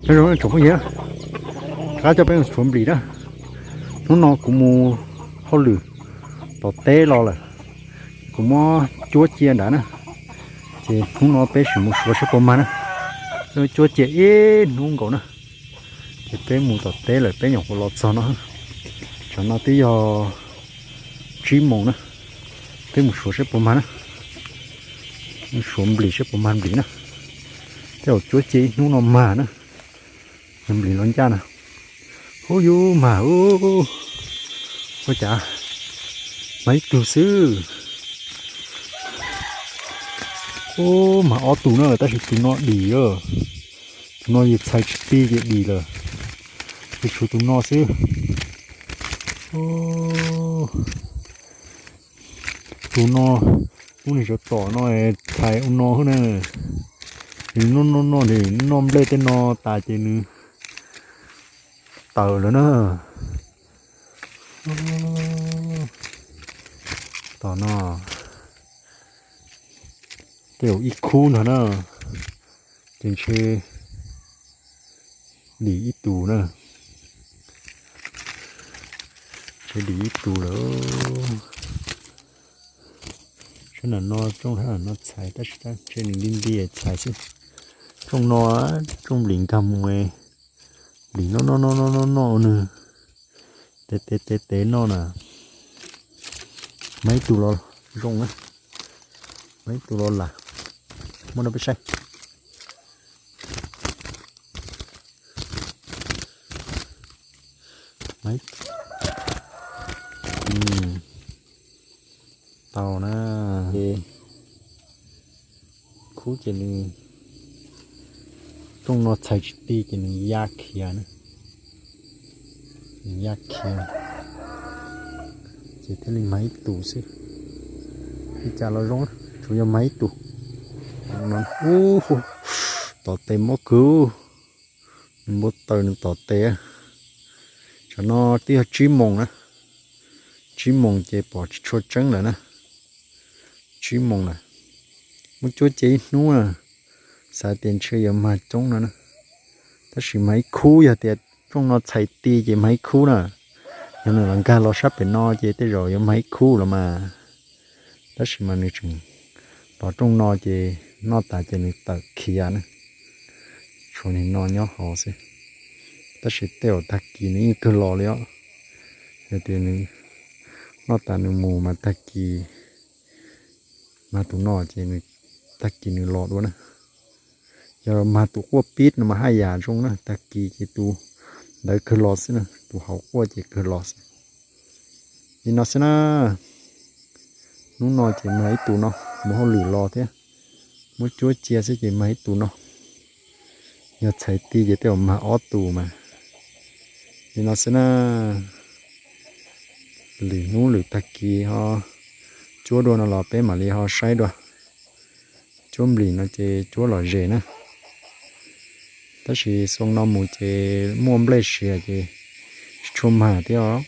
Nyob zoo tsoom phooj ywg, rov qab coj peb mus suav nplis na. Hnub no kuv mus hauj lwm tom teb los lawm, kuv muab cuab cia nrad na. Ces hnub no peb sim mus suav saib puas mag na. Cuab cia ib hnub nkaus na, ces peb mus tom teb lawm peb nyuam qhuav los txog no. Tsam no twb yog tsib moos na, peb mus suav saib puas mag na. Mus suav nplis saib puas mag nplis na. Tej zaum cuab cia ib hnub no mag na, yog nplis los ncaj na. Ub, yus mag ub, ua cas mag ib tug xwb. Ub, mag ob tug na tab sis tus no dim lawm. Tus no yus txhais tsis ti ces dim lawm, ces tshuav tus no xwb. Tus no, ub, nws sawv tom no, txhais ua no xwb na. Nws noj noj noj, nws noj nplej tej no tas ces nws tawm lawm na. Tom no tej zaum ib khub ntag na, ces ntshe dim ib tug na. Ntshe dim ib tug lawm. Sab nram no rooj, sab nram no txhais tab sis ntshe nws nti nti txhais xwb. Rooj no, rooj nplis nkag mus, nplis noj noj noj noj noj noj nws, tev tev tev tev noj na. Mag ib tug los zoo na, mag ib tug los lam, muab rau peb saib. Tau na. Khub ces nws, rooj no txhais tsis ti ces nws ya khiav na. Nws ya khiav, ces thiaj li mag ib tug xwb. Li cas los zoo, tsuas yog mag ib tug. Ub, tom tes mob kawg, nws npau taws nws tom tes. Tsam no twb yog tsib moos na, tsib moos ces pom tsis tshua tseeb lawm na. Tsib moos lawm, muab cuab cia ib hnub na, xav tias ntshe yuav mag coob no na, tab sis mag ib khub. Yog tias rooj no txhais ti ces mag ib khub na. Yog nws los nkag los sab pem no ces tej zaum yuav mag ib khub los mas, tab sis mas nws tseem los rooj no ces noj tas ces nws tawm khiav na, tshuav nim no nyob hauv xwb. Tab sis tej zaum tag kis nws yeej kawg los li os. Yog tias nws noj tas nws mus mas tag kis mag tus no ces tag kis nws los dua na. Yog mag tus quaj pib no mas haj yam zoo na, tag kis ces tus ntawd kawg los xwb na, tus hauv quaj ces kawg los xwb. Li no xwb na, hnub no ces mag ib tug no, mus hauj lwm los thiab, muab cuab cia xwb ces mag ib tug no. Yog txhais ti ces tej zaum mag ob tug mas. Li no xwb na, lwm hnub lwm tag kis ho cuab dua no los peb mam li ho saib dua. Cuab nplis no ces cuab lom zem na, tab sis xyoo no mus ces muaj nplej siav ces tsis tshua mag thiab os.